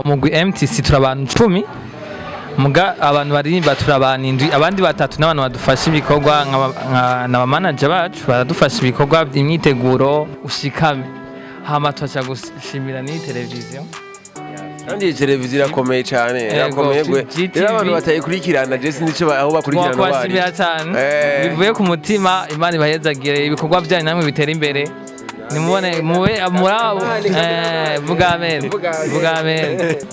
mugwi MTC turabantu 10 muga abantu baririmba turabantu 7 abandi batatu n'abantu badufasha ibikorwa nka manager bacu baradufasha ibikorwa imyiteguro ushikame hama twacha gushimira ni televiziyo kandi televiziyo irakomeye cyane irakomeye gwe rero abantu batayikurikirana je sindico aho bakurikirana bari twashimira cyane bivuye ku mutima Imana ibahezagire ibikorwa byanyu namwe bitera imbere nimubone muwe murabo vuga amen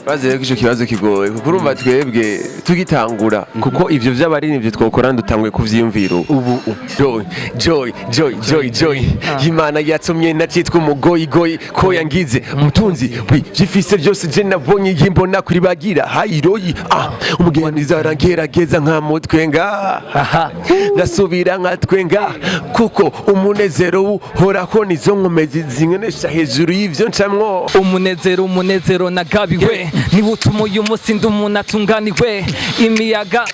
baze ko ico kibazo kigoye kuko urumva twebwe tugitangura kuko ivyo vy'abari nivyo twokora ndutangwe kuvyiyumvira ubu joy Imana yatsomye nacitwa umugoyi ko yangize umutunzi byifise byose je nabonye yimbona kuri bagira hayiroyi umugenzi arangerageza nka mutwenga ngasubira nka twenga kuko umunezero uhoraho nizo nkomezi zingenesha hejuru y'ivyo ncamwo umunezero nagabiwe niwe utuma uyu munsi ndi umuntu atunganiwe imiyaga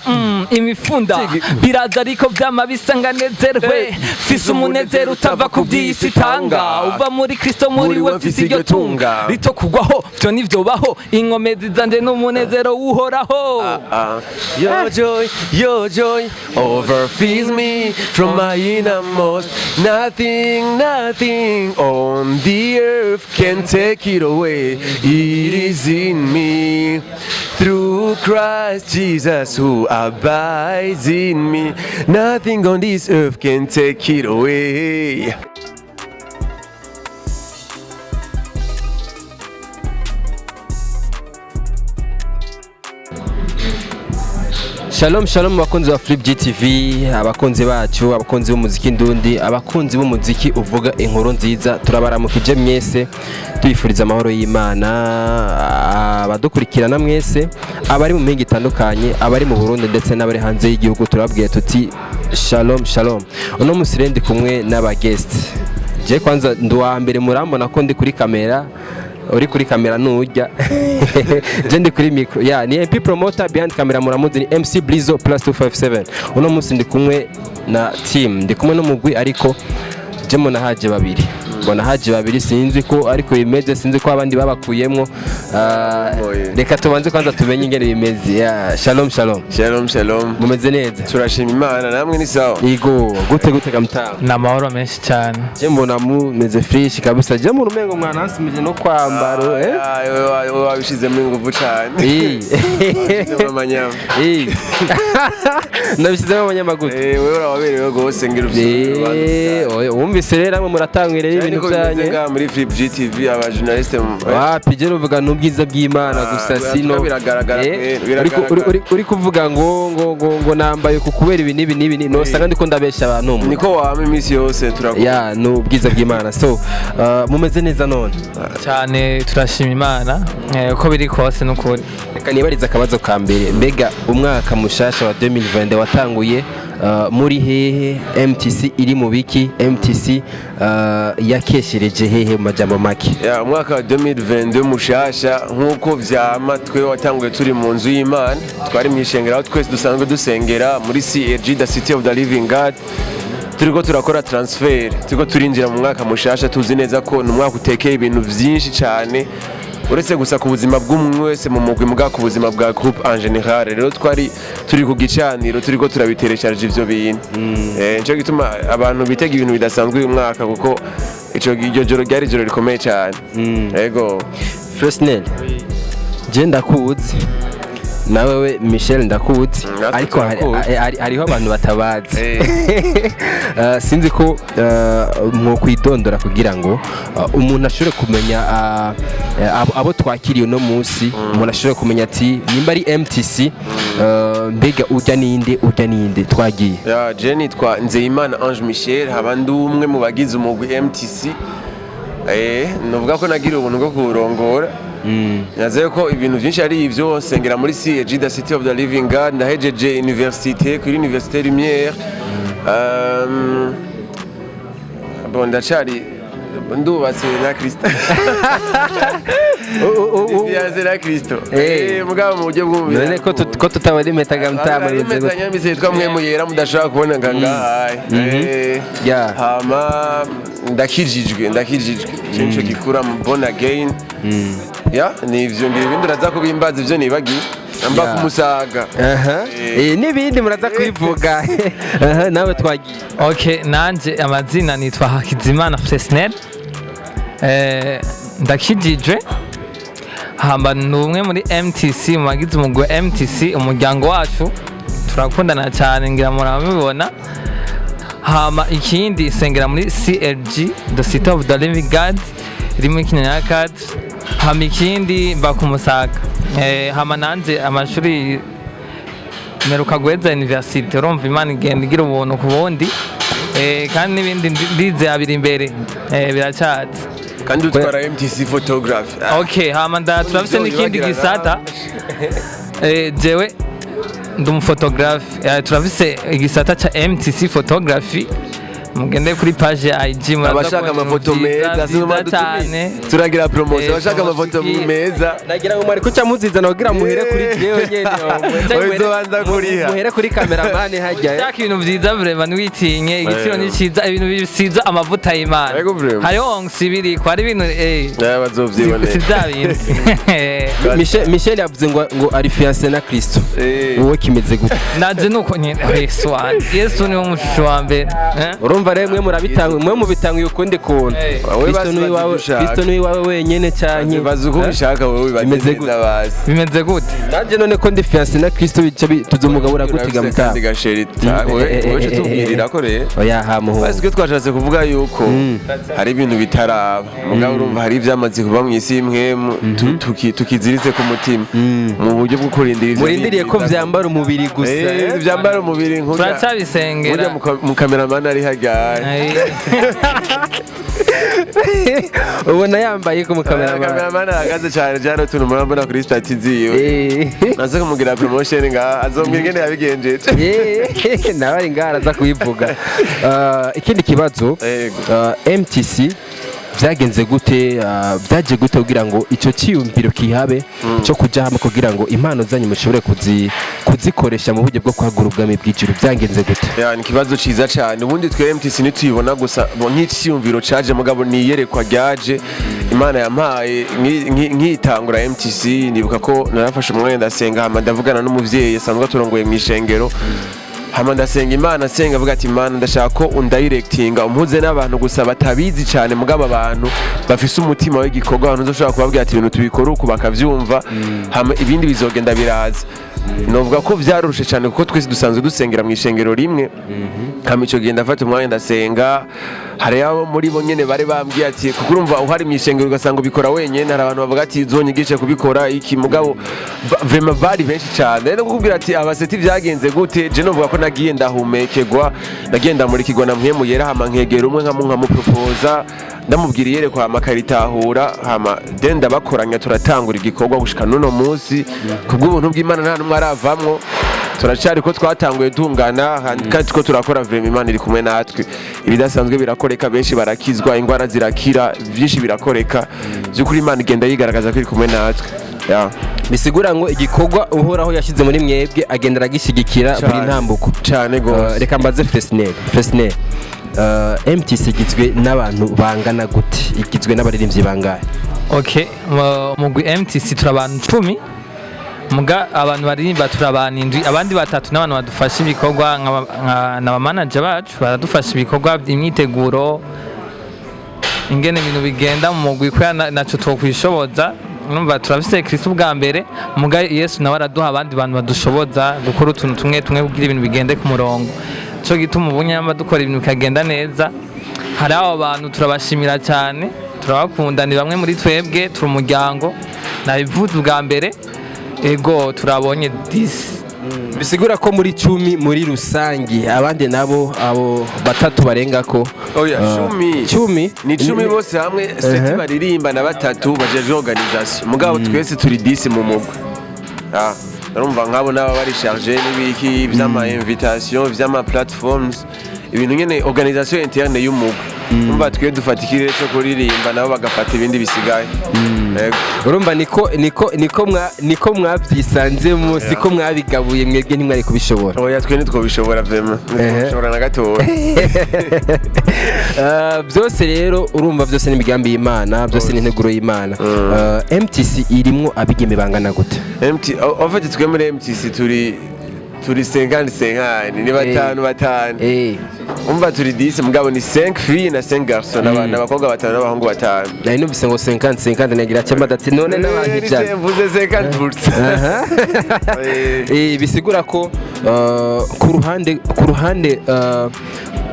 imifunda biraza ariko vyama bisanganezerwe fise umunezero utava ku vy'isi itanga uva muri Kristo muri we fise iryo tunga rito kugwaho vyo nivyobaho inkomezi zanje n'umunezero uhoraho your joy overfills me from my innermost nothing on the earth can take it away. It is in me through Christ Jesus who abides in me. Nothing on this earth can take it away. Shalom bakunzi wa Flip GTV, abakunzi bacu, abakunzi b'umuziki ndundi, abakunzi b'umuziki uvuga inkuru nziza, turabaramukije mwese, tubifuriza amahoro y'Imana, abadukurikirana mwese, abari mu mpinga itandukanye, abari mu Burundi ndetse n'abari hanze y'igihugu, turababwiye tuti shalom. Uno musi rendi kumwe n'aba guest. Je kwanza nduwa mbere murambona ko ndi kuri kamera. Uri kuri kamera nujya je ndi kuri micro ni MP promoter behind camera muramuzi ni MC Blizo plus 257 uno munsi ndi kumwe na team ndi kumwe n'umugwi ariko je mona haje babiri sinzi ko ariko bimeze sinzi ko abandi babakuyemwo reka tubanze kwanza tumenye ingene bimeze shalom mumeze neza turashima Imana namwe ni sawa yego gute gamtaha na mahoro menshi cyane je mbona mumeze fresh kabisa je mu rumengo mwana hansimije no kwambaro wabishizemo ingufu cyane amanyama nabishizemo amanyamaguti wewe urababerewe gose ngira uvyo wumvise rero amwe muratangwira ibintu byanye muri Flip GTV aba journaliste pije ruvuga n'ubwiza bw'Imana gusa sino biragaragara uri kuvuga ngo nambaye kukubera ibi no sanga ndiko ndabesha abantu niko wame imisi yose turakora n'ubwiza bw'Imana so mumeze neza none cyane turashima Imana uko biri kose n'ukuri reka nibariza akabazo ka mbere mbega umwaka mushasha wa 2020 watanguye muri hehe MTC iri mu biki MTC yakeshereje hehe mu majambo make umwaka wa 2022 mushasha nkuko vyama twe watanguye turi mu nzu y'Imana twari mwishengera aho twese dusanzwe dusengera muri CRG the City of the Living God turiko turakora transfer turiko turinjira mu mwaka mushasha tuzi neza ko n'umwaka utekeye ibintu vyinshi cyane uretse gusa ku buzima bw'umwe wese mu mugwi muga ku buzima bwa groupe en general rero twari turi ku gicaniro turiko turabitereshaje ivyo bintu nico gituma abantu bitega ibintu bidasanzwe uyu mwaka kuko iryo joro ryari joro rikomeye cyane yego Fresnel je ndakuzi nawe Michel ndakuzi ariko hariho abantu batabazi sinzi ko mwo kwidondora kugira ngo umuntu ashobore kumenya abo twakiriye no munsi umuntu ashobore kumenya ati nimba ari MTC mbega ujya ninde twagiye je nitwa Nzeyimana Ange Michel habandi umwe mu bagize umugwi MTC novuga ko nagira ubuntu bwo kurongora Nazaye ko ibintu byinshi ari ivyo sengera muri CRG the City of the Living God ndahejeje université kuri Université Lumière bon ndacari ndubatse na Kristo Ndiyaze na Kristo mugabo mu buryo bw'umubiri none ko tutabari metaga mtama nyamize twamwe muyera mudashaka kubona nganga hama ndakijijwe cyo gikura born again ya nivyo ngira ibindi uraza kubimbaza ivyo nibagiye amba kumusaga n'ibindi muraza kwivuga nawe twagiye. Okay, nanje amazina nitwa Hakizimana Fresnel. Ndakijijwe hamba numwe muri MTC mu bagize umugwi wa MTC, umuryango wacu turakundana cyane ngira murabibona. Hama ikindi sengera muri CLG the City of the Living God iri muri Kinyakad. Hama ikindi mba kumusaga. Hama nanje amashuri meruka gweza university, urumva Imana igenda igira ubuntu ku bundi. Kandi n'ibindi ndize abiri imbere biracatse. kandi utwara MTC photography. Okay, hama turafise n'ikindi gisata. Jewe ndi umufotographe, turafise igisata ca MTC photography. Mugende kuri page ya IG abashaka amafoto meza cyane, turagira promotion abashaka amafoto meza. Nagira ngo mwari kuca muzizana kugira muhere kuri jewe nyene uzobanza kuriha muhere kuri cameraman hajya. Cyaka ibintu byiza vraiment nwitinye igiciro ni cyiza, ibintu bisiza amavuta y'Imana. Hariho nsibiri ko ari ibintu bazovyibone si bya bindi. Michel yavuze ngo ari fiancé na Kristo. Wowe kimeze gute? Naje nuko nyine Yesu ni umushusho wa mbere. Urumva rero mwe murabitanga, mwe mubitanga ukundi kuntu. Kristo ni wawe wenyene cyane. bazuko bishaka wowe Bimeze gute? Naje none ko ndi fiancé na Kristo bice tuzumugabura gute gamutaka. Wewe tubwirira ko rero oya hamuho. Basi ko twashatse kuvuga yuko hari ibintu bitaraba. Mugabo urumva hari ivyamaze kuba mu isi imwe tukiziritse ku mutima mu buryo bwo kurindira ivyo. Murindiriye ko vyambara umubiri gusa. Vyambara umubiri nkuko. Turacabisengera. Mu cameraman ari hajya. Ubona yambaye ko mu cameraman ahagaze cyane cyane tuntu murambona kuri stati ziwe. Naze kumugira promotion nga azombwira ingene yabigenjeje. Nawe ari ngara za kuyivuga. Ikindi kibazo MTC byagenze gute, byaje gute kugira ngo icyo cyiyumviro kihabe cyo kujya hamwe kugira ngo impano zanyu mushobore kuzikoresha mu buryo bwo kwagura ubwami bw'ijuru, byagenze gute? Ni ikibazo ciza cyane. Ubundi twe MTC nituyibona gusa nk'ikiyumviro caje mugabo niyerekwa ryaje Imana yampaye nkitangura MTC. Nibuka ko narafashe umwanya ndasenga, hama ndavugana n'umuvyeyi asanzwe turongoye mu ishengero. Hama ndasenga Imana, senga avuga ati Imana ndashaka ko undirectinga umpuze n'abantu gusa batabizi cyane mugabo abantu bafise umutima w'igikorwa, abantu uzoshobora kubabwira ati ibintu tubikora uko bakavyumva, hama ibindi bizogenda biraza. Novuga ko vyarurushe cyane kuko twese dusanzwe dusengera mu ishengero rimwe. Hama ico gihe ndafata umwanya ndasenga, hari abo muri bo nyene bari bambwiye ati kuko urumva uhari mu ishengero ugasanga ubikora wenyene, hari abantu bavuga ati zonyigishe kubikora iki mugabo vraiment bari benshi cyane. No kukubwira ati abaseti vyagenze gute, je novuga ko nagiye ndahumekegwa, nagiye ndamurikirwa na mpwemu yera, hama nkegera umwe nkamupropoza ndamubwira yerekwa hama akaritahura, hama then ndabakoranya turatangura igikorwa gushika nuno munsi kubw'ubuntu bw'Imana nta numwe aravamwo. Turacari ko twatanguye tungana kandi ko turakora vraiment Imana iri kumwe natwe. Ibidasanzwe birakoreka, benshi barakizwa, ingwara zirakira, byinshi birakoreka. Byukuri Imana igenda yigaragaza ko iri kumwe natwe. Bisigura ngo igikorwa uhoraho yashize muri mwebwe agendera gishigikira buri ntambuko cyane gose. Reka mbaze Fresnel, MTC igizwe n'abantu bangana gute? Igizwe n'abaririmbyi bangahe? Okay, mugwi MTC turabantu 10. Muga abantu baririmba turabana indwi, abandi batatu n'abantu badufasha ibikorwa n'aba manager bacu baradufasha ibikorwa by'imyiteguro, ingene ibintu bigenda mu mugwi kwa naco twokwishoboza. Numva turafise Kristo bwa mbere, muga Yesu nawe araduha abandi bantu badushoboza gukora utuntu tumwe kugira ibintu bigende ku murongo. Cyo gituma ubunyamba dukora ibintu bikagenda neza. Hari abo bantu turabashimira cyane, turabakunda, ni bamwe muri twebwe, turi umuryango. Nabivuze bwa mbere, ego turabonye 10. Bisigura ko muri 10 muri rusangi abandi nabo abo batatu barenga ko. Oya 10 ni 10 bose hamwe seti baririmba na batatu bajeje organisation. Mugabo twese turi 10 mu mugwe. Urumva nkabo naba bari charger n'ibiki by'ama invitation, by'ama platforms, ibintu nyene organisation interne y'umugwe. umva twe dufata ikirere cyo kuririmba nabo bagafata ibindi bisigaye. urumva niko mwabyisanzemo siko mwabigabuye mwebwe ntimwari kubishobora. Oya twe nitwo bishobora vema bishobora na gatoya. Byose rero urumva byose ni imigambi y'Imana, byose ni integuro y'Imana. MTC irimwo abigeme bangana gute? Ofite twe muri MTC turi 50 ni batanu. Umva turi 10 mugabo ni 5 filles na 5 garçons n'abakobwa batanu n'abahungu batanu. Nari numvise ngo 50 nagira cyamba dati none n'abahijana. Mvuze 50%. Bisigura ko ku ruhande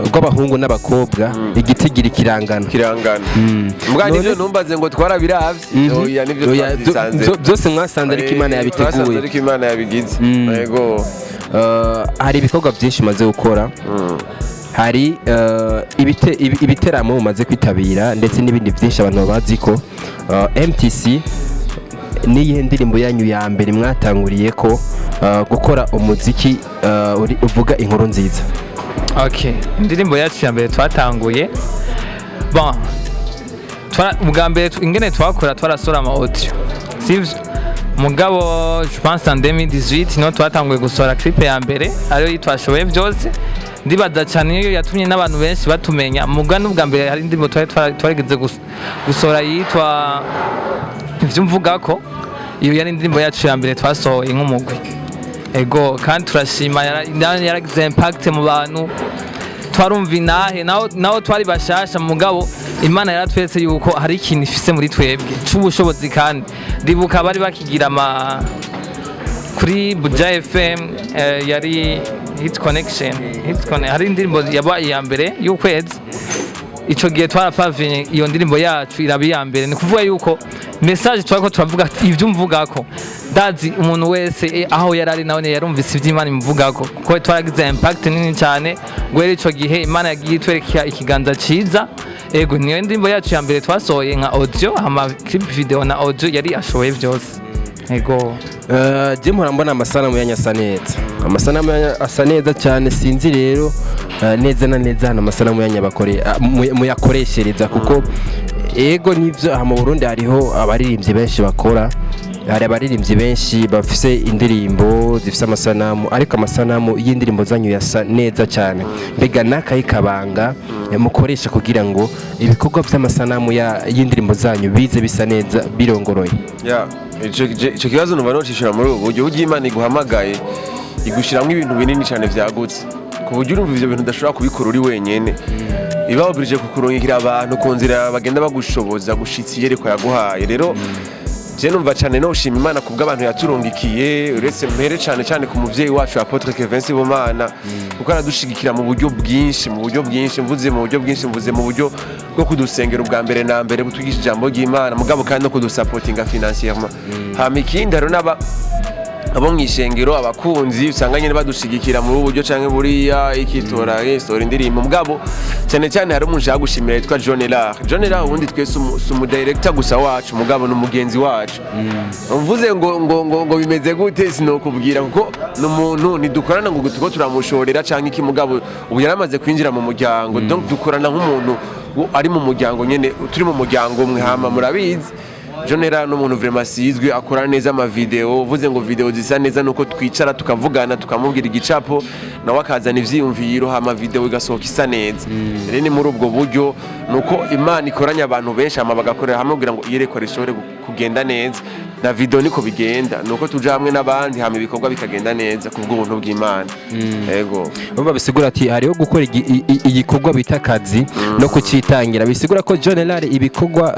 rw'abahungu n'abakobwa igitigira kirangana. Mbwa nivyo numbaze ngo twarabiravye. Oya nivyo twasanze. Byose mwasanze ariko Imana yabiteguye. Twasanze ariko Imana yabigize. Yego. Hari ibikorwa byinshi umaze gukora. Hari ibiteramo umaze kwitabira ndetse n'ibindi byinshi abantu bazi ko MTC niyihe ndirimbo yanyu ya mbere mwatanguriye ko gukora umuziki uvuga inkuru nziza? Okay, indirimbo yacu ya mbere twatanguye bon ubwa mbere ingene twakora twarasora ama audio sivyo mugabo je pense en 2018 no twatanguye gusora clip ya mbere ariyo yitwa Ashoboye byose ndibaza cyane iyo yatumye n'abantu benshi batumenya mugwa n'ubwa mbere hari indirimbo twarigeze gusora yitwa ivyo mvuga ko iyo yari indirimbo yacu ya mbere twasohoye nk'umugwi ego kandi turashima yaragize impact mu bantu twarumva inahe naho twari bashasha mugabo Imana yaratwetse yuko hari ikintu ifise muri twebwe c'ubushobozi kandi ndibuka bari bakigira kuri Buja FM yari hit connection hari indirimbo yabaye ya mbere y'ukwezi ico gihe twarapavye iyo ndirimbo yacu irabi ya mbere ni kuvuga yuko message twako turavuga ivyo mvuga ko dazi umuntu wese aho yarari nawe yarumvise ivy'Imana imvuga ko kuko twaragize impact nini cyane gwere ico gihe Imana yagiye twereka ikiganza ciza ego niyo ndirimbo yacu ya mbere twasohoye nka audio ama clip video na audio yari Ashoboye byose ego. Je murambona amasanamu yanyasa neza, amasanamu asa neza cyane sinzi rero neza na neza hano amasanamu yanyabakore muyakoreshereza kuko ego nivyo mu Burundi hariho abaririmbyi benshi bakora, hari abaririmbyi benshi bafise indirimbo zifise amasanamu ariko amasanamu y'indirimbo zanyu yasa neza cyane. Mbega nakayikabanga mukoresha kugira ngo ibikorwa by'amasanamu y'indirimbo zanyu bize bisa neza birongoroye? Ico kibazo numva nocishura muri ubu buryo Imana iguhamagaye igushiramwo ibintu binini cyane vyagutse ku buryo urumva ivyo bintu udashobora kubikora uri wenyene iba oblige kukurungikira abantu ku nzira bagenda bagushoboza gushitsa iyereko yaguhaye. Rero je numva cyane no ushima Imana kubw'abantu yaturungikiye uretse mpere cyane ku muvyeyi wacu Apotre Kevin Sibomana kuko aradushigikira mu buryo bwinshi mvuze mu buryo bwo kudusengera ubwa mbere na mbere gutwigisha ijambo ry'Imana mugabo kandi no kudusupportinga financièrement. Hama ikindi rero abo mwishengero abakunzi usanga nyene badushigikira muri uburyo canke buriya ikitora story indirimbo mugabo cyane hari umuntu yagushimira yitwa John Lar ubundi twese umu director gusa wacu mugabo n'umugenzi wacu. Mvuze ngo bimeze gute sinokubwira kuko n'umuntu nidukorana ngo tuko turamushorera canke iki mugabo ubu yaramaze kwinjira mu muryango donc dukorana nk'umuntu ari mu muryango nyene turi mu muryango umwe hama murabizi John Lar n'umuntu vraiment asizwe akora neza ama video uvuze ngo video zisa neza nuko twicara tukavugana tukamubwira igicapo nawe akazana ivyiyumviro hama video igasohoka isa neza. Rero ni muri ubwo buryo nuko Imana ikoranya abantu benshi hama bagakorera hamwe kugira ngo iyereko rishobore kugenda neza na video niko bigenda nuko tuja hamwe n'abandi hama ibikorwa bikagenda neza kubw'ubuntu bw'Imana. Yego baba bisigura ati hariho gukora igikorwa bita akazi no kucitangira bisigura ko John Lar ibikorwa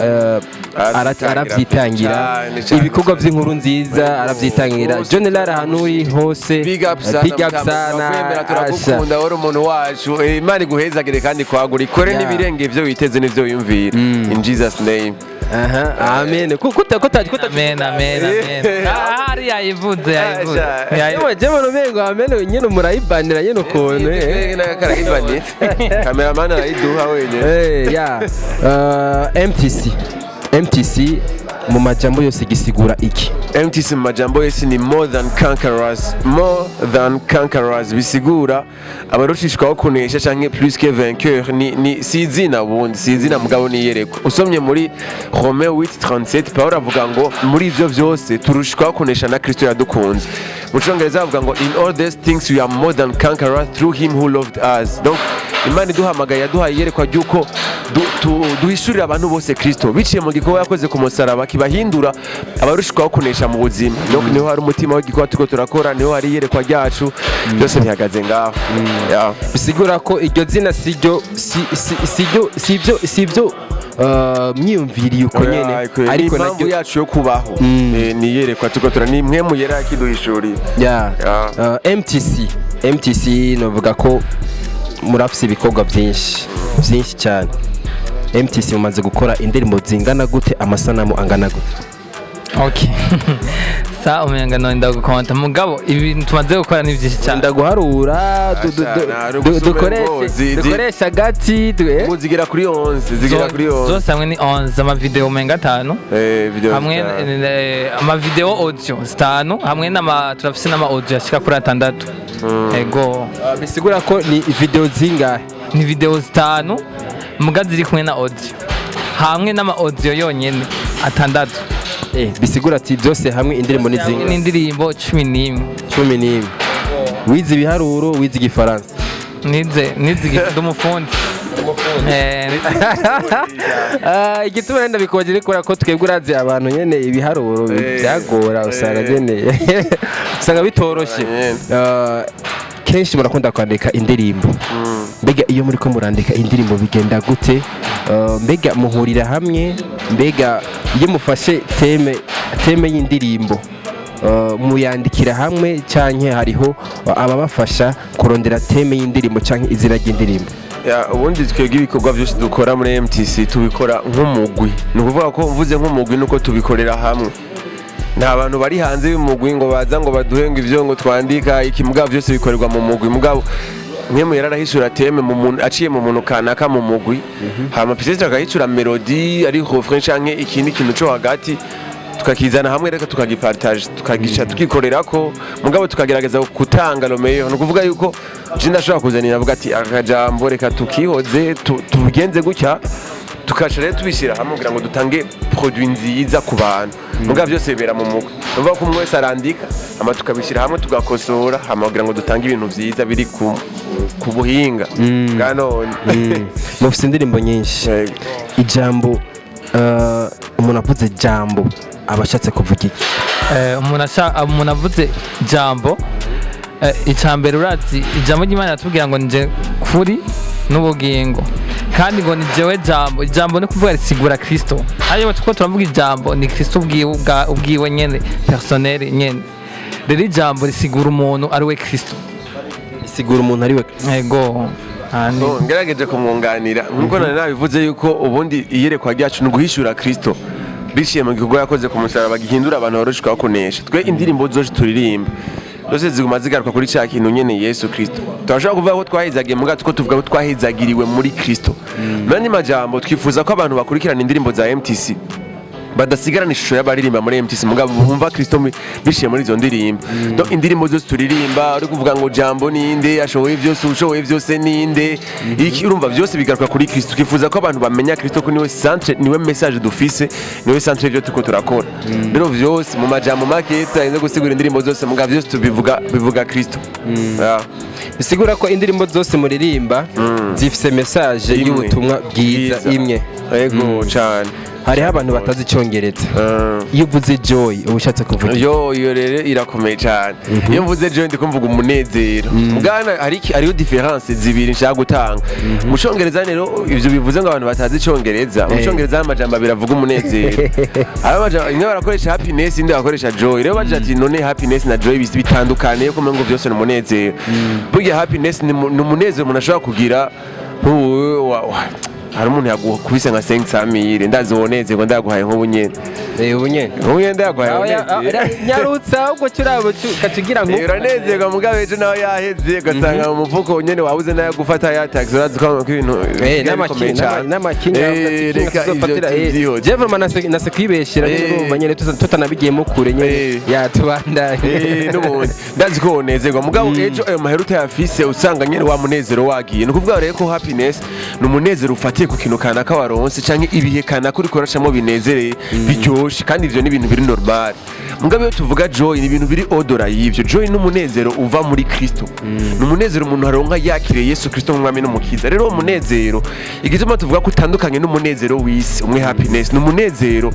aravyitangira ibikorwa by'inkuru nziza aravyitangira. John Lar ahantu uri hose big up sana kwemera turakukunda wari umuntu wacu Imana iguhezagire kandi kwagura ikore n'ibirenge ivyo witeze n'ivyo wiyumvira in Jesus name. Amen. Amen. Hari yayivuze. Yewe nomengo amen nyene murayibanira nyene ukuntu Cameraman arayiduha wenye. MTC mu majambo yose gisigura iki? MTC mu majambo yose ni more than conquerors bisigura abarushishwaho kunesha canke plus que vainqueur, ni si izina bundi, si izina mugabo ni iyerekwa. Usomye muri Romains 8:37 Pawulo avuga ngo muri ivyo vyose turushishwaho kunesha na Kristo yadukunze. Mu Cyongereza avuga ngo in all these things we are more than conquerors through him who loved us. Donc Imana iduhamagaye yaduhaye iyerekwa ry'uko duhishurira abantu bose Kristo biciye mu gikorwa yakoze ku musaraba kibahindura abarushishwaho kunesha mu buzima. Donc niho hari umutima w'igikorwa turiko turakora, niho hari iyerekwa ryacu, byose bihagaze ngaho. Bisigura ko iryo zina sibyo myiyumviriye uko nyene, ariko nabyo yacu yo kubaho ni iyerekwa turiko tura ni mwe mu yera kiduhishuriye. MTC novuga ko murafise ibikorwa byinshi cyane. MTC mumaze gukora indirimbo zingana gute, amasanamu angana gute? Okay. Sa umenga no ndagukonta mugabo ibintu tumaze gukora ni byinshi cyane. Ndaguharura dukoresha gati muzigera kuri 11 zose hamwe ni 11 ama video umenga 5 hamwe ama video audio 5 hamwe turafise n'ama audio ashika kuri 6. Ego bisigura ko ni video zingahe? Ni video 5 mugazi ziri kumwe na audio hamwe n'ama audio yonyene 6. Bisigura ati byose hamwe indirimbo ni zingahe? Ni indirimbo 11. Wize ibiharuro, wize igifaransa? Nize umufundi. Igituma nenda bikogere ko twebwe urazi abantu nyene ibiharuro byagora, usanga nyene usanga bitoroshe. Kenshi murakunda kwandika indirimbo. Mbega iyo muri ko murandika indirimbo bigenda gute? Mbega muhurira hamwe, mbega iyo mufashe teme y'indirimbo muyandikira hamwe canke hariho ababafasha kurondera teme y'indirimbo canke izina ry'indirimbo? Ubundi twebwe ibikorwa byose dukora muri MTC tubikora nk'umugwi. Ni ukuvuga ko mvuze nk'umugwi nuko tubikorera hamwe. Nta bantu bari hanze y'umugwi ngo baza ngo baduhenga ivyo ngo twandika iki, mugabo byose bikorerwa mu mugwi. Mugabo nk'emwe yararahishura teme mu muntu aciye mu muntu kanaka mu mugwi, hama peut-être akahishura melody ari refrain canke ikindi kintu cyo hagati, tukakizana hamwe reka tukagipartage, tukagica tukikorerako, mugabo tukagerageza gutanga lomeyo. No kuvuga yuko je ndashobora kuzanira avuga ati akajambo reka tukihoze tubigenze gutya, tukaca rero tubishira hamwe kugira ngo dutange produit nziza ku bantu. Mugabo byose bibera mu mugwi. Nuvuga ko umwe wese arandika ama tukabishira hamwe tugakosora hama kugira ngo dutange ibintu vyiza biri ku buhinga bwa none. Mufise indirimbo nyinshi. Ijambo umuntu avuze jambo abashatse kuvuga iki? Umuntu avuze jambo icambere urazi ijambo ry'Imana yatubwira ngo nje kuri n'ubugingo, kandi ngo ni jewe ijambo ni kuvuga risigura Kristo. Ayo tuko turavuga ijambo ni Kristo ubwiwe nyene personnel nyene. Rero ijambo risigura umuntu ari we Kristo. Risigura umuntu ari we. Ego. Ngerageje kumwunganira nkuko nari nabivuze yuko ubundi iyerekwa ryacu ni guhishura Kristo biciye mu gikorwa yakoze ku musaraba gihindura abantu barushishwaho kunesha. Twe indirimbo zose turirimba zose ziguma zigaruka kuri cya kintu nyene Yesu Kristo. Turashobora kuvuga ko twahizagiye muga tuko tuvuga ko twahizagiriwe muri Kristo. Nani majambo twifuza ko abantu bakurikirana indirimbo za MTC badasigarana ishusho y'abaririmba muri MTC mugabo bumva Kristo bishiye muri izo ndirimbo. Donc indirimbo zose turirimba ari kuvuga ngo jambo ninde, ashoboye byose, ushoboye byose ninde, iki urumva byose bigaruka kuri Kristo. Twifuza ko abantu bamenya Kristo ko niwe centre, niwe message dufise, niwe centre byo tuko turakora. Rero byose mu majambo make tsainze gusigura indirimbo zose mugabo byose bivuga Kristo. Bisigura ko indirimbo zose muririmba zifise message y'ubutumwa bwiza imwe. Yego cyane. Hariho abantu batazi icyongereza. Iyo uvuze joy ubushatse kuvuga iyo rero irakomeye cyane. Iyo mvuze joy ndi kumvuga umunezero. Mugana hariho difference zibiri nshaka gutanga. Mu cyongereza rero ivyo bivuze ngo abantu batazi icyongereza. Mu cyongereza amajambo biravuga umunezero. Amajambo imwe barakoresha happiness indi barakoresha joy. Rero baje ati none happiness na joy bitandukanye ko ngo byose ni umunezero. Burya happiness ni umunezero umuntu ashobora kugira hari umuntu yagukubise nka 500 ndazi wonezerwa ndaguhaye nk'ubunyene ubunyene ndaguhaye nyarutsa ubwo cyurabo kacigira ngo uranezerwa mugabo ejo nawe yaheze ugasanga mu mufuko nyene wabuze nayo gufata ya taxi urazi ko ibintu n'amakinga tuzofatira jewe nase kwibeshira n'urumva nyene tutanabigiyemo kure nyene yatubanda n'ubundi ndazi ko wonezerwa mugabo ejo ayo mahera utayafise usanga nyene wa munezero wagiye nukuvuga rero ko happiness n'umunezero ufatiye ku kintu kanaka waronse canke ibihe kanaka uriko uracamo binezereye biryoshe kandi ivyo ni ibintu biri normal mugabo iyo tuvuga joy ni ibintu biri odora y'ivyo joy n'umunezero uva muri Kristo n'umunezero umuntu aronka yakiriye Yesu Kristo nk'umwami n'umukiza rero uwo munezero igituma tuvuga ko utandukanye n'umunezero w'isi umwe happiness n'umunezero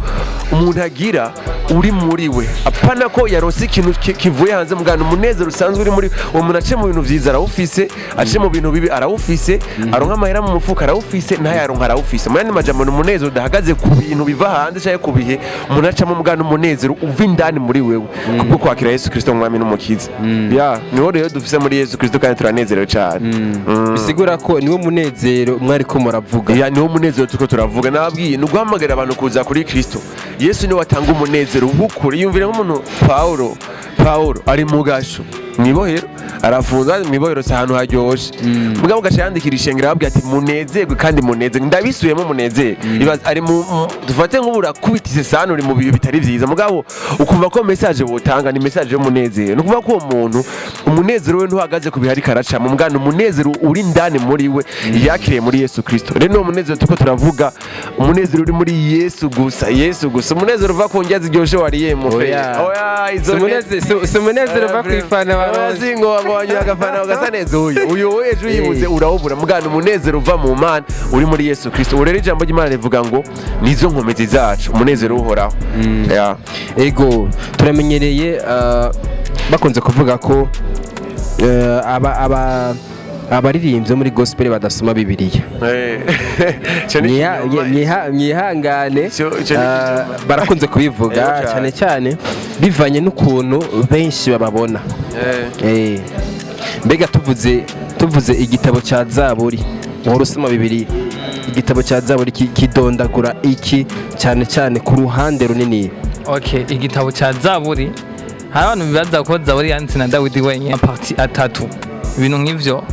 umuntu agira uri muri we apana ko yaronse ikintu kivuye hanze mugana umunezero usanzwe uri muri uwo muntu ace mu bintu vyiza arawufise ace mu bintu bibi arawufise aronka amahera mu mufuka arawufise ntayaronka arawufise muyandi majambo n'umunezero udahagaze ku bintu biva hanze canke ku bihe umuntu acamo mugana umunezero uva indani muri wewe kubwo kwakira Yesu Kristo nk'umwami n'umukiza niho rero dufise muri Yesu Kristo kandi turanezerewe cyane bisigura ko niwo munezero mwari ko muravuga niwo munezero tuko turavuga nababwiye ni uguhamagara abantu kuza kuri Kristo Yesu niwe atanga umunezero w'ukuri yumvira nk'umuntu Paulo ari mu gasho mwibohero arafunza mwibohero ahantu haryoshe mugabo gacha yandikira ishengero ababwira ati munezerwe kandi munezerwe ndabisuyemo munezerwe ari dufate nk'ubura kubitise sana uri mu bihe bitari vyiza mugabo ukumva ko message botanga ni message yo munezero no kuvuga ko uwo muntu umunezero we ntuhagaze ku bihari karaca mu mugano umunezero uri ndani muri we yakiriye muri Yesu Kristo rero no umunezero tuko turavuga umunezero uri muri Yesu gusa umunezero uva ku njya ziryoshe wariye mu fe izo umunezero uva kwifana barozi ngo wanyura agafana ugasa neza uyu ejo yibuze urawubura mugana umunezero uva mu Mana uri muri Yesu Kristo urero ijambo ry'Imana rivuga ngo nizo nkomezi zacu umunezero uhoraho ego turamenyereye bakunze kuvuga ko abaririmbyi muri gospel badasoma Bibiliya mwihangane barakunze kubivuga cyane bivanye n'ukuntu benshi bababona mbega tuvuze igitabo cya Zaburi uhora usoma Bibiliya igitabo cya Zaburi kidondagura iki cyane ku ruhande runini igitabo cya Zaburi hari abantu bibaza ko Zaburi yanditse na Dawidi wenyine parti 3 ibintu nk'ivyo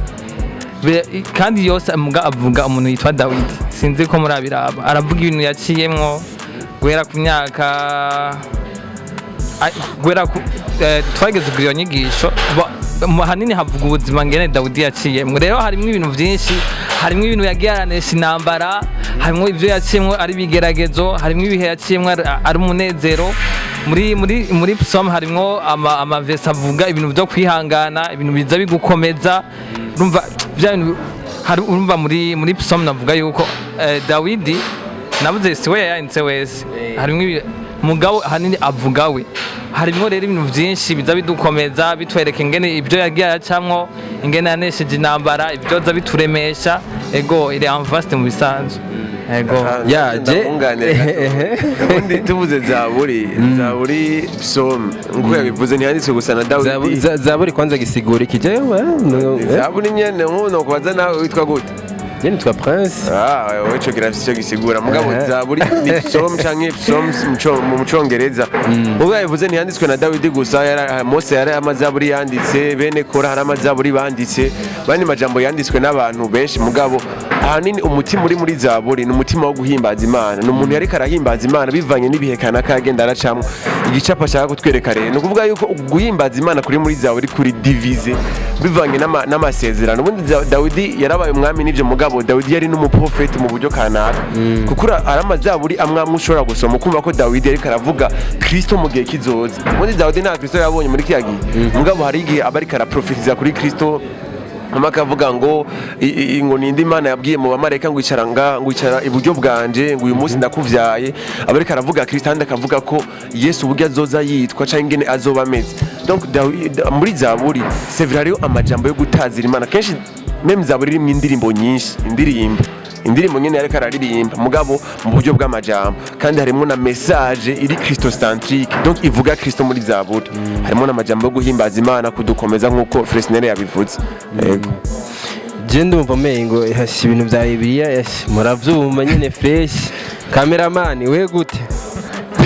kandi yose avuga umuntu yitwa Dawidi sinzi ko murabiraba aravuga ibintu yaciyemwo guhera ku myaka twageze kuri iyo nyigisho hanini havuga ubuzima ngene Dawidi yaciyemwo rero harimo ibintu byinshi harimo ibintu yagiye aranesha intambara harimo ivyo yaciyemwo ari bigeragezo harimo ibihe yaciyemwo ari umunezero muri psalm harimo amavesi avuga ibintu byo kwihangana ibintu biza bigukomeza urumva urumva muri psalm navuga yuko Dawidi navuze si we yanditse wese harimo mugabo hanini avuga we harimo rero ibintu byinshi biza bidukomeza bitwereka ingene ibyo yagiye yacamwo ingene yanesheje intambara ibyo za bituremesha ego iri envaste mu bisanzwe ego yaje undi tuvuze Zaburi psalm nguko yabivuze ntiyanditse gusa na Dawidi Zaburi kwanza gisigura ikije Zaburi nyene nkuno kubaza nawe witwa gute Yeni twa Prince wewe cyo kirafise gisigura mugabo Zaburi ni psalm canke psalms mu mucongereza ubwo yabivuze ntiyanditswe na Dawidi gusa Mose yari amazaburi yanditse bene Kora hari amazaburi banditse bani majambo yanditswe n'abantu benshi mugabo ahanini umutima uri muri Zaburi ni umutima wo guhimbaza Imana ni umuntu yari karahimbaza Imana bivanye n'ibihekana kagenda aracamo igicapa ashaka kutwereka rero no kuvuga yuko guhimbaza Imana kuri muri Zaburi kuri divize bivanye n'amasezerano ubundi Dawidi yarabaye umwami n'ivyo mugabo Dawidi yari n'umuprofeti mu buryo kanaka kuko ari amazaburi amwamwe ushobora gusoma ukumva ko Dawidi yari karavuga Kristo mu gihe kizoza ubundi Dawidi nta Kristo yabonye muri kiyagi mugabo hari igihe abari karaprofetiza kuri Kristo amakavuga ngo nindi Imana yabwiye mu bamarayika ngo icara iburyo bwanje ngo uyu munsi ndakuvyaye abareka aravuga Kristo kandi akavuga ko Yesu uburyo azoza yitwa canke ingene azoba ameze donc muri Zaburi c'est vrai rero amajambo yo gutazira Imana kenshi meme Zaburi irimo indirimbo nyinshi indirimbo nyene yareka araririmba mugabo mu buryo bw'amajambo kandi harimo na message iri Christocentrique donc ivuga Kristo muri Zaburi harimo n'amajambo yo guhimbaza Imana kudukomeza nkuko Fresnel yabivuze je ndumva mengo ibintu bya Bibiliya muravyumva nyene fresh. Cameraman we gute?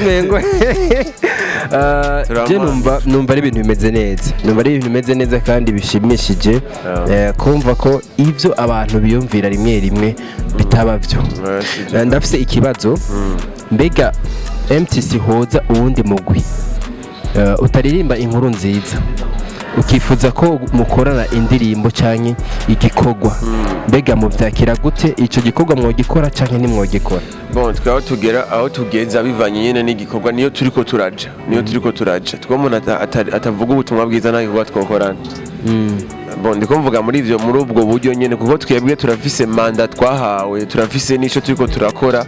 Mengo je numva ari ibintu bimeze neza. Numva ari ibintu bimeze neza kandi bishimishije kumva ko ivyo abantu biyumvira rimwe rimwe bitaba byo. Ndafise ikibazo mbega MTC hoza uwundi mugwi utaririmba inkuru nziza ukifuza ko mukorana indirimbo canke igikorwa mbega muvyakira gute ico gikorwa mwogikora canke nimwogikora? Bon twaba tugera aho tugeza bivanye nyene n'igikorwa niyo turiko turaja twumuntu atavuga ubutumwa bwiza nta gikorwa twokorana. Bon ndiko mvuga muri ubwo buryo nyene kuko twebwe turafise manda twahawe turafise nico turiko turakora.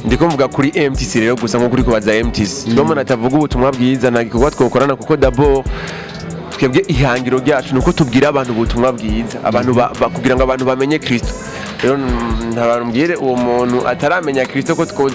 Ndiko mvuga kuri MTC rero gusa nko kuri kubaza MTC twumuntu atavuga ubutumwa bwiza nta gikorwa twokorana kuko d'abord twebwe ihangiro ryacu nuko tubwira abantu ubutumwa bwiza abantu kugira ngo abantu bamenye Kristo. Rero ntabarumbwire uwo muntu ataramenya Kristo ko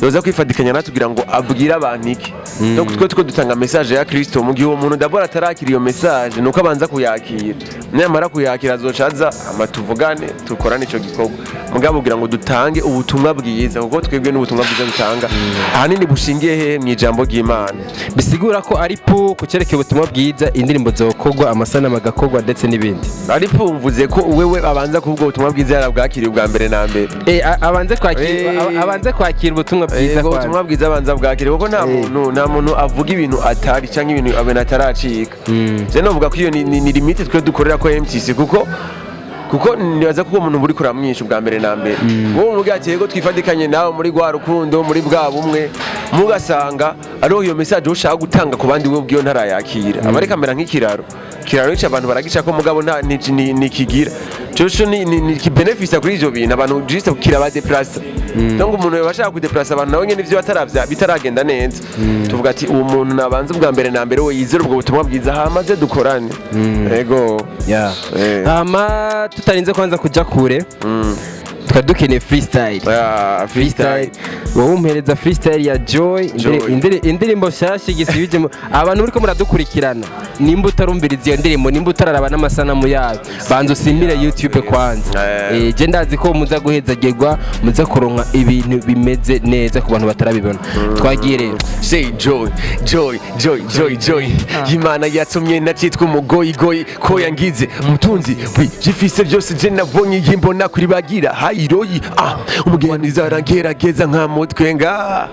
yoza kwifatikanya natugira ngo abwire abantu iki. Donc twe dutanga message ya Kristo mu gihe uwo muntu d'abord atarakira iyo message nuko abanza kuyakira. Nyamara kuyakira azocaza amatuvugane tukorana ico gikorwa. Mugabo kugira ngo dutange ubutumwa bwiza kuko twebwe n'ubutumwa bwiza dutanga ahanini bushingiye he mu ijambo ry'Imana. Bisigura ko ari po kucereka ubutumwa bwiza indirimbo zokogwa amasana magakogwa ndetse n'ibindi. Ari po mvuze ko wewe abanza kuvuga ubutumwa bwiza yarabwakiriye ubwa mbere na mbere. Abanze kwakira ubutumwa bwiza kwa. Ubutumwa bwiza abanza bwakiriye kuko nta muntu avuga ibintu atari canke ibintu abena ataracika. Je novuga ko iyo ni limite twe dukorera ko MTC kuko nibaza ko umuntu buri kuramwisha ubwa mbere na mbere. Wowe umugati yego twifatikanye nawe muri gwa rukundo muri bwa bumwe mugasanga ariho iyo message ushaka gutanga ku bandi we ubwiyo ntarayakira. Abari kamera nk'ikiraro ico abantu baragica ko mugabo nta nikigira. Cyo ni ki benefit kuri ivyo bintu abantu juste kukira déplacer. Donc umuntu yabashaka kudeplacer abantu nawe nyene ivyo bitaragenda neza. Tuvuga ati uwo muntu nabanze ubwa mbere na mbere we yizer ubwo butumwa bwiza hamaze dukorane. Yego. Hama tutarinze kwanza kuja kure. Tukadukene freestyle. Freestyle. Wowe umpereza freestyle ya Joy indirimbo shasha igisibije abantu uriko muradukurikirana nimba utarumbiriza iyo ndirimbo nimba utararaba n'amasanamu yayo banzo simire YouTube kwanza. Je ndazi ko muza guhezagirwa muza kuronka ibintu bimeze neza ku bantu batarabibona. Twagiye rero. Say Joy. Imana yatumye nacitwa umugoyi ko yangize mutunzi jifise byose je nabonye yimbona kuri bagira hayiroyi umugenzi arangerageza nka mutwenga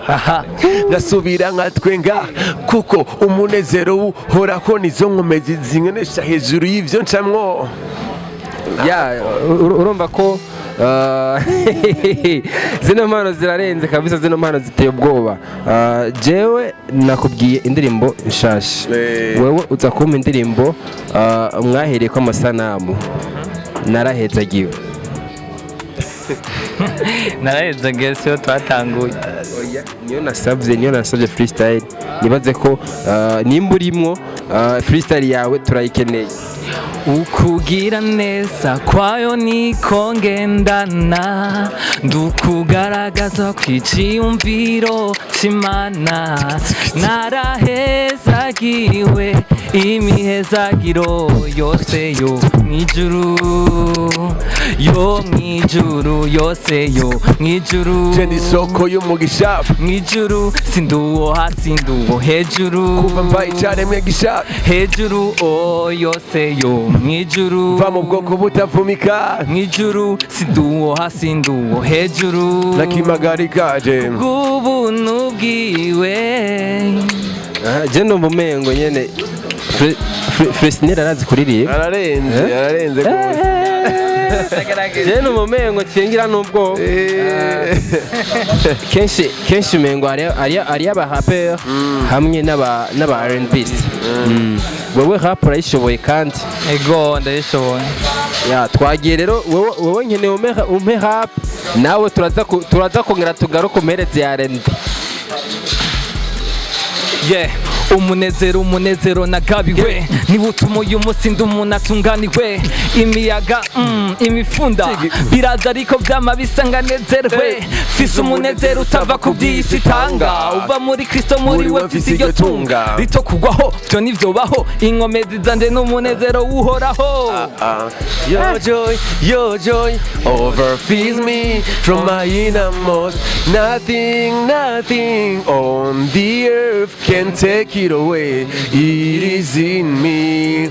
ngasubira nkatwenga kuko umunezero uhorako nizo nkomezi zingenesha hejuru y'ivyo ncamwo. Urumva ko zino mpano zirarenze kabisa, zino mpano ziteye ubwoba. Jewe nakubwiye indirimbo nshasha, wewe uza kumpa indirimbo mwahereye ko amasanamu narahezagiwe. Narahezagiwe siyo twatanguye. Niyo nasabye freestyle, nibaze ko nimba urimwo freestyle yawe turayikeneye. Ukugira neza kwayo niko ngendana, ndukugaragaza kwiciyumviro c'Imana. Narahezagiwe imihezagiro yose yo mwijuru, yose yo mwijuru. Je ni soko y'umugisha mwijuru, sinduwo hasi nduwo hejuru, kuva mbaye icaremwe gishaka hejuru yose yo mwijuru. Va mu bwoko butavumika mwijuru, sinduwo hasi nduwo hejuru, nakimagarika je ubuntu bwiwe. Je no mumengo nyene Fresnera arazi kuririmba, ararenze gose. Je no mumengo cengira nubwo kenshi mengo ari aba rapper hamwe n'aba R&B. Wewe rap urayishoboye kandi? Ego ndayishoboye. Twagiye rero wowe nkeneye umpe rap nawe turaza kongera tugaruka umereze ya R&B. umunezero nagabiwe niwo utuma uyu munsi ndi umuntu atunganiwe imiyaga imifunda biraza ariko vyama bisa nganezerwe fise umunezero utava ku vy'isi itanga uva muri Kristo muri we fise iryo tunga rito kugwaho vyo nivyobaho inkomezi zanje n'umunezero uhoraho. Your joy overfills me from my innermost. Nothing on the earth can take it away. It is in me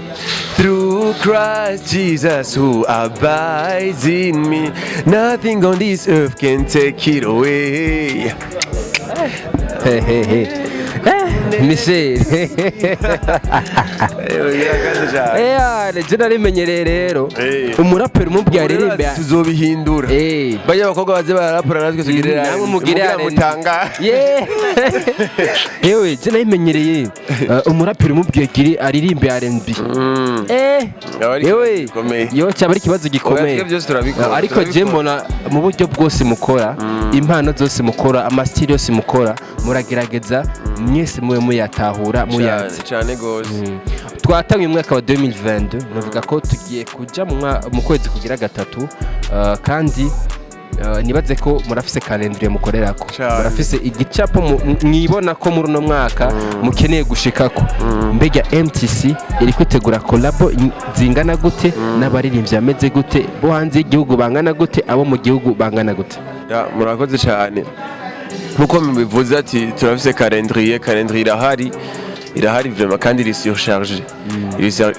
through Christ Jesus who abides in me. Nothing on this earth can take it away. Michel je narimenyereye rero umuraperi umubwiye aririmbe tuzobihindura bajya abakobwa baze bararapura natwe tugirira namwe mugirira mutanga yewe je narimenyereye umuraperi umubwiye giri aririmbe R&B yewe yo cyaba ari kibazo gikomeye ariko je mbona mu buryo bwose mukora impano zose mukora amasitiri yose mukora muragerageza mwese muwe muyatahura muyazi cyane gose. Twatangiye umwaka wa 2022 navuga ko tugiye kuja mu kwezi kugira gatatu kandi nibaze ko murafise calendrier mukorerako murafise igicapo mwibona ko muri no mwaka mukeneye gushikako mbega MTC iri kwitegura collabo zingana gute n'abaririmbyi ameze gute bo hanze igihugu bangana gute abo mu gihugu bangana gute? Murakoze cyane nkuko mubivuze ati turafise calendrier irahari vraiment kandi iri surcharge.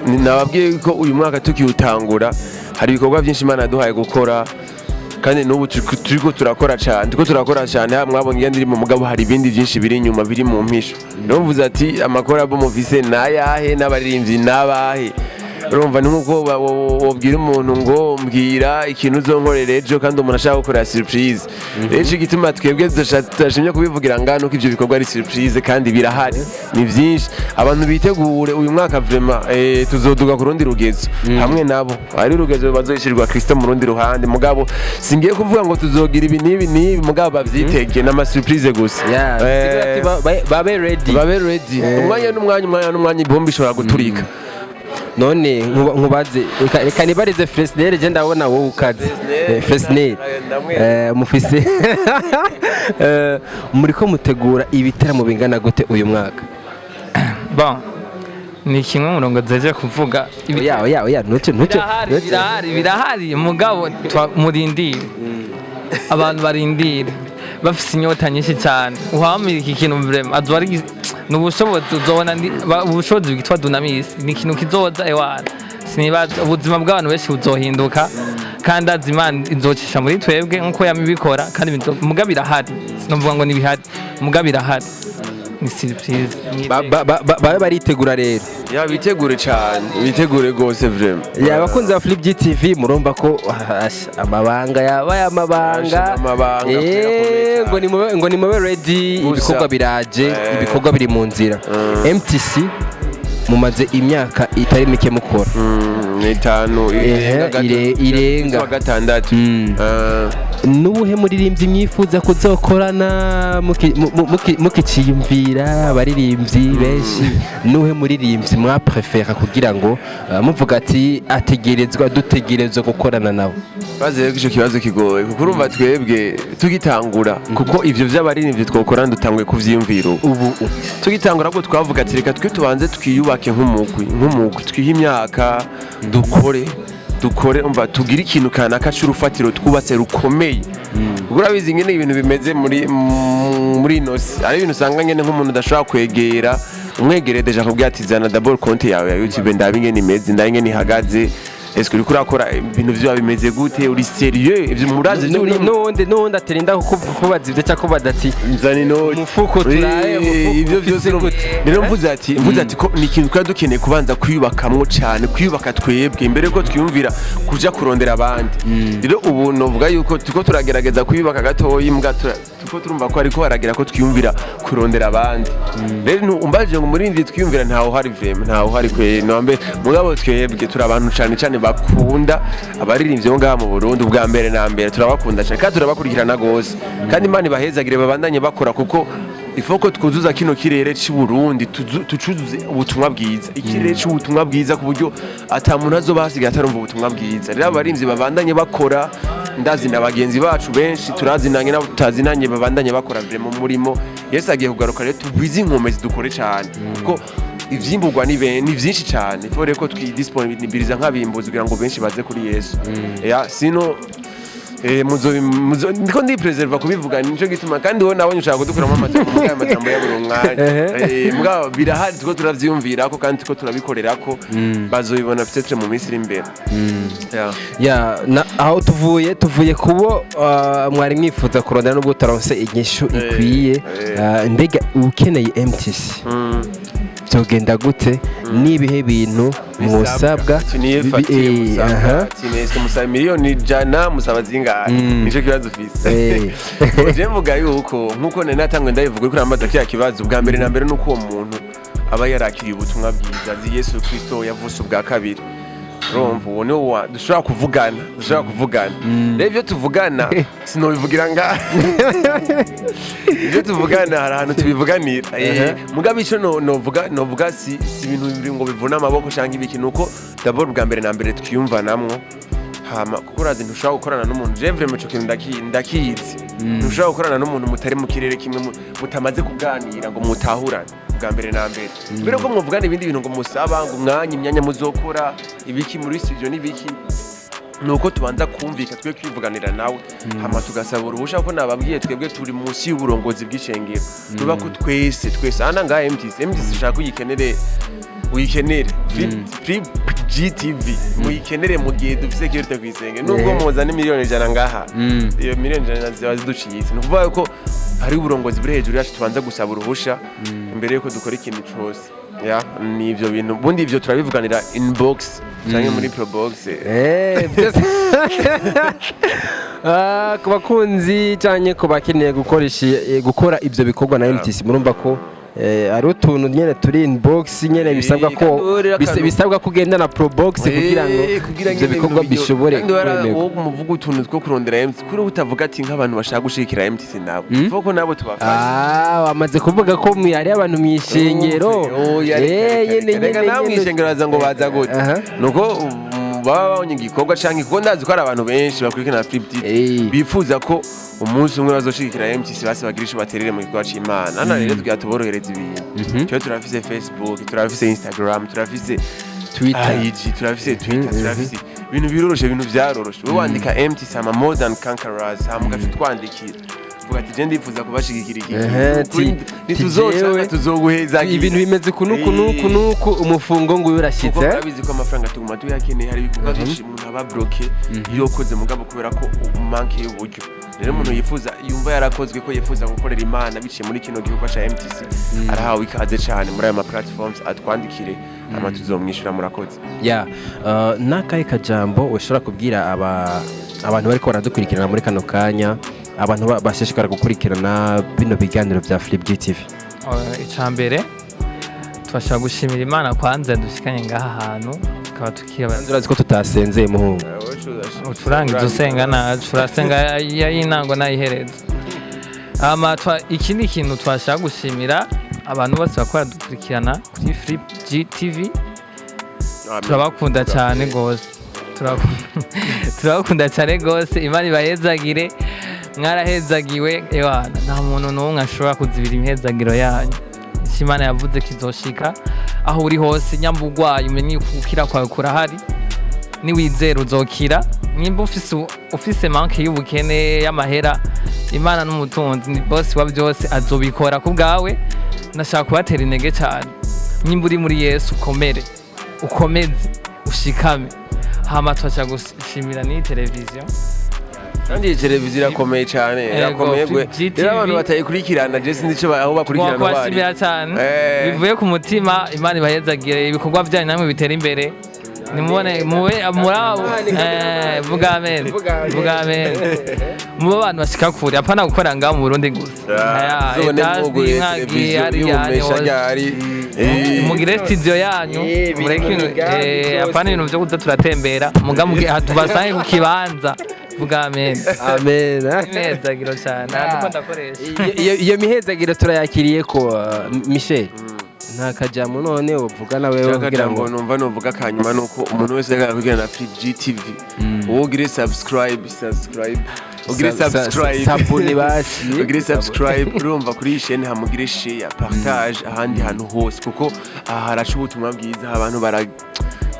Nababwiye ko uyu mwaka tukiutangura hari ibikorwa byinshi Imana yaduhaye gukora kandi n'ubu turiko turakora cyane mwabonye iyo ndirimbo mugabo hari ibindi byinshi biri inyuma biri mu mpisho. Rero mvuze ati amakora abo muvise nayahe n'abaririmbyi nabahe urumva ni nkuko wobwira umuntu ngo mbwira ikintu uzonkorera ejo kandi umuntu ashaka gukora surprise. Rero igituma twebwe tudashimye kubivugira ngano ko ivyo bikorwa ari surprise kandi birahari ni byinshi abantu bitegure uyu mwaka vraiment tuzoduga ku rundi rugezo hamwe nabo ari urugezo bazoyishirwa Kristo mu rundi ruhande mugabo singiye kuvuga ngo tuzogira ibi nibi mugabo bavyitege n'ama surprise gusa babe ready umwanya ibombi ishobora guturika. None nkubaze reka nibarize Fresnel je ndabona wowe ukaze Fresnel mufise muriko mutegura ibitaramo bingana gute uyu mwaka? Bon ni kimwe murongo zeje kuvuga birahari mugabo murindire abantu barindire bafise inyota nyinshi cyane uhamira iki kintu vraiment azwari n'ubushobozi uzobona ubushobozi bwitwa dunamis ni ikintu kizoza ewana sinibaza ubuzima bw'abantu benshi buzohinduka kandi azimana izocisha muri twebwe nkuko yamibikora kandi muga birahari sinovuga ngo nibihari muga birahari ni surprise babe baritegura rero bitegure cyane bitegure gose vraiment abakunzi ba Flip GTV murumva ko amabanga yabaye amabanga ngo ni mube ready ibikorwa biraje ibikorwa biri mu nzira. MTC mumaze imyaka itari mike mukora n'itanu irenga gatandatu nubuhe muririmbyi mwifuza kuzokorana mukiciyumvira abaririmbyi benshi nuhe muririmbyi mwa prefera kugira ngo muvuga ati dutegerezwa gukorana nabo? baze ico kibazo kigoye kuko urumva twebwe tugitangura kuko ivyo vy'abaririmbyi twokorana dutangwe kuvyiyumvira ubu tugitangura ko twavuga ati reka twe tubanze twiyubake nk'umugwi twiha imyaka dukore umva tugira ikintu kanaka c'urufatiro twubatse rukomeye. Urabizi ngene ibintu bimeze muri inosi ari ibintu usanga ngene nk'umuntu udashobora kwegera umwegereye deja kubwira ati zana d'abord konti yawe ya YouTube ndabe ingene imeze ndabe ingene ihagaze est-ce que uri kurakora ibintu vyo bimeze gute uri serieux ivyo murazi nonde aterinda kubaza ivyo cyako badati nzani no mufuko turaye ivyo vyose rero mvuze ati ko ni ikintu twari dukeneye kubanza kwiyubakamwo cyane kwiyubaka twebwe imbere ko twiyumvira kuja kurondera abandi. Rero ubu novuga yuko tuko turagerageza kwiyubaka gatoyi mbwa tuko turumva ko ariko haragira ko twiyumvira kurondera abandi. Rero umbaje ngo murindi twiyumvira ntaho hari VM ntaho hari kwe nombe mugabo twebwe turi abantu cyane bakunda abaririmbyi bo ngaha mu Burundi ubwa mbere na mbere turabakunda cyane kandi turabakurikirana gose kandi Imana ibahezagire babandanye bakora kuko ifoko twuzuza kino kirere cy'uburundi tucuzuze ubutumwa bwiza ikirere cy'ubutumwa bwiza ku buryo atamuntu azoba hasigaye atarumva ubutumwa bwiza rero abarimvyi babandanye bakora ndazi na bagenzi bacu benshi turazinanye nabo tutazinanye babandanye bakora mu murimo Yesu agiye kugaruka rero tugwize inkomezi dukore cyane kuko ivyimburwa ni vyinshi cyane fore ko twidisponibiliza nk'abimbuzi kugira ngo benshi baze kuri Yesu sino ndiko ndipreserva kubivuga nico gituma kandi wowe nabonye ushaka kudukuramo amajambo ya buri mwanya mbwa birahari tuko turavyumvirako kandi tuko turabikorerako bazobibona peut-être mu minsi iri imbere aho tuvuye kubo mwari mwifuza kurondera n'ubwo utaronse inyishu ikwiye mbega ukeneye MTC byogenda gute nibihe bintu musabwa musaba miliyoni 100 musaba zingahe nico kibazo ufise je mvuga yuko nkuko nene natangwe ndabivuga kuri amaza kya kibazo bwa mbere na mbere nuko uwo muntu aba yarakiriye ubutumwa bwiza zi Yesu Kristo yavuse ubwa kabiri romvu uwo niwo dushobora kuvugana rero ibyo tuvugana sinobivugira ngaha ibyo tuvugana hari ahantu tubivuganira mugabe ico novuga si ibintu biri ngo bivuna amaboko cyangwa ibiki nuko d'abord bwa mbere na mbere twiyumvanamwo hama kuko urazi ntushobora gukorana n'umuntu je vraiment cyo kintu ndakizi ntushobora gukorana n'umuntu mutari mu kirere kimwe mutamaze kuganira ngo mutahurane bwa mbere na mbere mbere ko mwuvugana ibindi bintu ngo musaba ngo umwanya imyanya muzokora ibiki muri studio n'ibiki nuko tubanza kumvika twe kwivuganira nawe hama tugasaba uruhusha ko nababwiye twebwe turi munsi y'uburongozi bw'icengero tuba ko twese ana nga MTC shaka uyikenere free GTV muyikenere mu gihe dufise kirite kwisenge nubwo muzana miliyoni 100 ngaha iyo miliyoni 100 ziba ziduciyitse no kuvuga ko hari uburongozi buri hejuru yacu tubanza gusaba uruhusha imbere yuko dukora ikintu cyose ni ivyo bintu bundi ivyo turabivuganira inbox cyangwa muri probox ku bakunzi cyane ko bakeneye gukora ivyo bikorwa na MTC murumva ko ari utuntu nyene turi inbox nyene bisabwa kugenda na probox kugira ngo ivyo bikorwa bishobore kwemerwa muvuga utuntu two kurondera MTC kuri utavuga ati nk'abantu bashaka gushikira MTC nabo foko nabo tubafasha wamaze kuvuga ko mwari abantu mwishengero reka nawe mwishengero baza ngo baza gute nuko baba babonye igikorwa canke kuko ndazi ko ari abantu benshi bakurikirana Flip bifuza ko umunsi umwe bazoshikira MTC base bagirisha baterere mu gikorwa c'Imana ana rero twatuborohereza ibintu cyo turafise Facebook turafise Instagram turafise Twitter turafise ibintu biroroshe ibintu vyaroroshe we wandika MTC ama more than conquerors hamugacu twandikira vuga ati je ndifuza kubashigikira iki nituzoca tuzoguheza ibintu bimeze kunuku umufungo ngo urashitse abizi ko amafaranga tuguma tuyakeneye hari ibikorwa byinshi umuntu aba bloqué iyo koze mugabo kubera ko manke y'uburyo rero umuntu yifuza yumva yarakozwe ko yifuza gukorera Imana biciye muri kino gikorwa ca MTC arahawe ikaze cyane muri aya ma platforms atwandikire ama tuzomwishura murakoze nakaye kajambo ushobora kubwira abantu bariko baradukurikirana muri kano kanya abantu bashishikara gukurikirana bino biganiro bya Flip GTV icambere twashaka gushimira Imana kwanza dushikanye ngaha hantu tukaba urazi ko tutasenzeye muhungu ucurangiza usenga nacu urasenga y'intango nayihereza iki ni ikintu twashaka gushimira abantu bose bakora dukurikirana kuri Flip GTV turabakunda cyane gose turabakunda cyane gose Imana ibayezagire mwarahezagiwe ewana nta muntu n'umwe ashobora kuzibira imihezagiro yanyu Imana yavuze kizoshika aho uri hose nyambugwaye umenye ukira kwawe kurahari niwizera uzokira nimba ufise manke y'ubukene y'amahera Imana n'umutunzi ni boss wa byose azobikora ku bwawe nashaka kubatera intege cyane nimba uri muri Yesu ukomeze ushikame hama twacha gushimira ni televiziyo kandi televiziyo irakomeye cyane irakomeye gwe rero abantu batayikurikirana je sinzi cyo aho bakurikirana bari kwashimira cyane bivuye ku mutima Imana ibahezagire ibikorwa byanyu namwe bitera imbere nimubone murabo vuga amen mu bantu bashika kure apana gukora ngaho mu Burundi gusa mugire studio yanyu mureke apana ibintu byo kuza turatembera mugamuge hatubasange ku kibanza vuga amen amen imihezagiro cyane ntabwo ndakoresha iyo mihezagiro turayakiriye ko Michel nta kajambo none uvuga nawe kugira ngo numva novuga kanyuma nuko umuntu wese yakwigira na Flip GTV ugire subscribe sabune basi ugire subscribe urumva kuri chaîne hamugire share partage ahandi hantu hose kuko aha harashuba ubutumwa bwiza abantu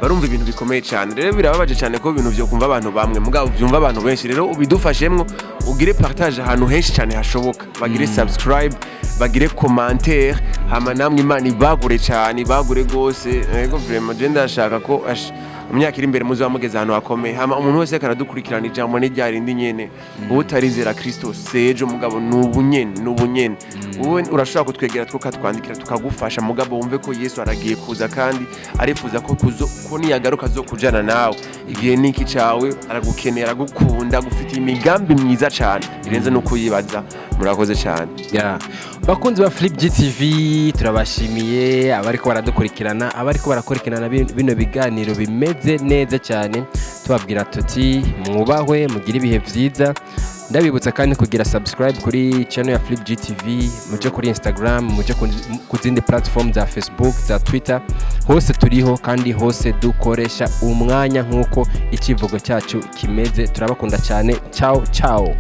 barumva ibintu bikomeye cyane rero birababaje cyane ko ibintu byo kumva abantu bamwe mugabo byumva abantu benshi rero ubidufashemwo ugire partage ahantu henshi cyane hashoboka bagire subscribe bagire commentaire hama namwe Imana ibagure cyane ibagure gose yego vraiment je ndashaka ko umyaka iri imbere muzo bamugeza ahantu hakomeye hama umuntu wese karadukurikirana ijambo ni ryarindi nyene utarizera Kristo sejo mugabo nubunyene wowe urashaka kutwegera tukatwandikira tukagufasha mugabo wumve ko Yesu aragiye kuza kandi arifuza ko niyagaruka zo kujana nawe igihe niki cawe aragukenera aragukunda gufite imigambi myiza cyane irenze no kuyibaza murakoze cyane bakunzi ba Flip GTV turabashimiye abariko baradukurikirana abariko barakurikirana bino biganiro bimeze neza cyane tubabwira tuti mwubahwe mugire ibihe vyiza ndabibutsa kandi kugira subscribe kuri channel ya Flip GTV muje kuri Instagram muje ku zindi platform za Facebook za Twitter hose turiho kandi hose dukoresha umwanya nkuko ikivugo cyacu kimeze turabakunda cyane ciao